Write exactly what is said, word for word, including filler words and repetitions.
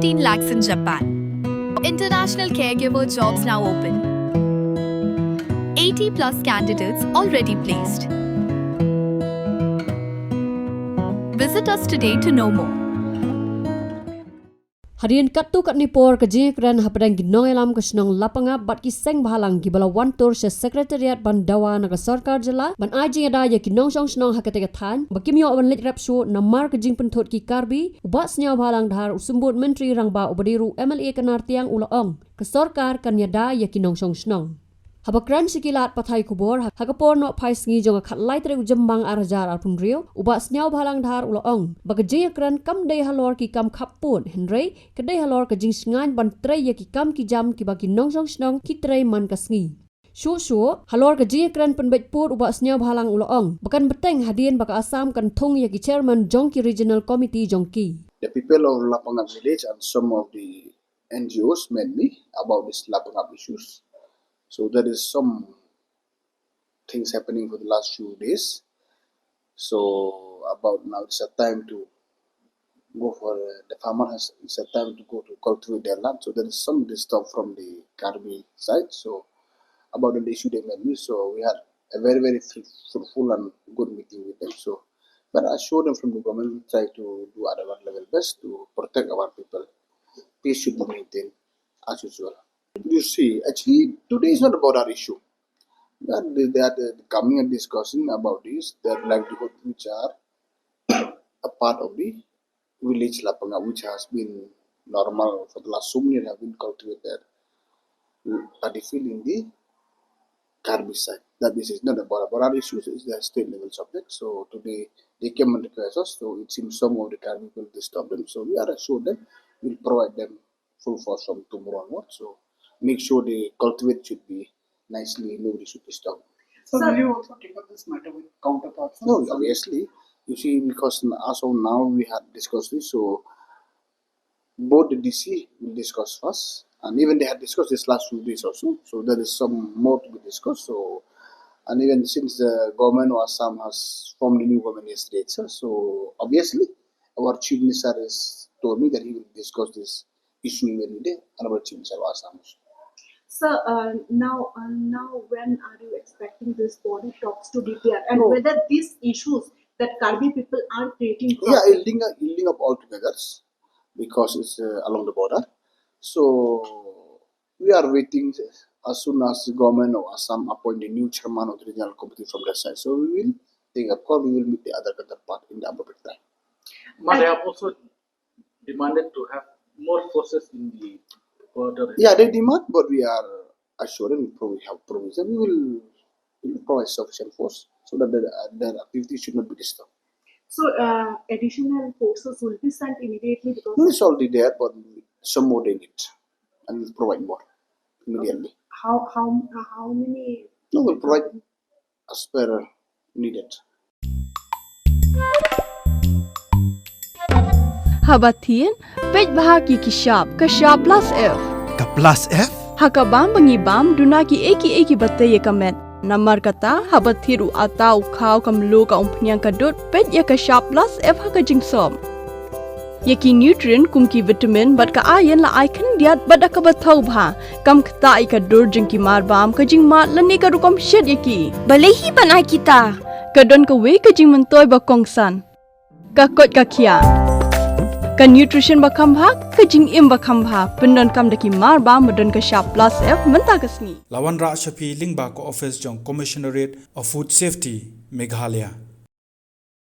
fifteen lakhs in Japan. International caregiver jobs now open. eighty plus candidates already placed. Visit us today to know more. Hadien katto katne por ka jingïakren hapdeng ki nongïalam ka shnong Lapangap bad ki seng bhalang kiba la wan tur sha Secretariat ban dawa na ka sorkar jylla ban ai jingïada ïa ki nongshong shnong ha katei ka thaiñ ba kim ïoh ban leit rep shuh namar ka jingpynthut ki Karbi, u Bah Sniawbhalang Dhar, u Symbud Myntri Rangbah uba dei ruh M L A ka Nartiang, u la ong ka sorkar kan ïada ïa ki nongshong shnong. Haba kren sha ki lad pathai khubor ha ka por nohphai sngi jong ka khatlai tarik u Jymmang ar hajar arphew hynriew, u Bah Sniawbhalang Dhar u la ong ba ka jingïakren kam dei halor ki kam khappud, hynrei ka dei halor ka jingshngaiñ ban trei ïa ki kam ki jam kiba ki nongshong shnong ki trei man ka sngi. Shuh shuh halor ka jingïakren pynbeit pud, u Bah Sniawbhalang u la ong ba kan bteng hadien ba ka Assam kan thung ïa ki chairman jong ki regional committee jong ki. The people of Lapangap village and some of the N G Os met me about this Lapangap issues. So there is some things happening for the last few days. So about now it's a time to go for, uh, the farmer has, it's a time to go to cultivate their land. So there is some disturb from the Karbi side. So about the issue they met me. So we had a very, very fruit-, fruitful and good meeting with them. So, but I assure them from the government, we try to do our level best to protect our people. Peace should be maintained as usual. You see, actually, today is not a border issue. They are, they, they are, uh, coming and discussing about this, their livelihood, which are a part of the village Lapangap, which has been normal for the last so many years, have been cultivated paddy field in the Karbi side. That this is not a border, border issue, it's the state level subject. So today they came and request us. So it seems some of the Karbi people disturb them. So we are assured them we'll provide them full force from tomorrow onwards. So make sure they cultivate should be nicely, nobody should disturb. So, sir, will you also take up this matter with counterparts? No, obviously. You see, because as of now we had discussed this, so both the D C will discuss first, and even they had discussed this last few days also. So there is some more to be discussed. So, and even since the government of Assam has formed a new government yesterday itself, so obviously our chief minister has told me that he will discuss this issue even with the Honorable Chief Minister of Assam also. Sir, uh, now, uh, now when are you expecting this border talks to be there, and, no, whether these issues that Karbi people are creating, yeah, problem, it'll link up, it'll link up all together because it's, uh, along the border. So we are waiting as soon as the government of Assam appoint a new chairman of the regional committee from that side. So we will take a call, we will meet the other counterpart in the appropriate time. But they have also demanded to have more forces in the border. Yeah, they demand, but we are assuring, we pro-, we have promised that we will, we will provide sufficient force so that the, uh, their activity should not be disturbed. So, uh, additional forces will be sent immediately because... No, it's already there, but some more they need, and we'll provide more immediately. How, how, uh, how many? No, we'll provide as per needed. Haba thied, peit bha ki ki shap, ka shap plus F. Ka plus F? Ha ka bam ba ngi bam, duna ki ei ki ei kiba tei ïa ka met. Namar kata, haba thied u atta, u khaw, ka mluh, ka umphniang, ka dud, peit ïa ka shap plus F ha ka jingsop. Ïa ki nutrient kum ki vitamin bad ka iron la ai khyndiat bad da kaba thaw bha, kam ktah ïa ka dur jong ki mar bam, ka jingmad lane ka rukom shet ïa ki. Balei hi ban ai kita? Ka don kawei ka jingmyntoi ba kongsan. Ka koit ka khiah. Ka nutrition ba kham bha, ka jingim ba kham bha, pyndonkam da ki mar bam ba don ka shap plus F mynta ka sngi. La wanrah sha phi lyngba ka office jong Commissionerate of Food Safety, Meghalaya.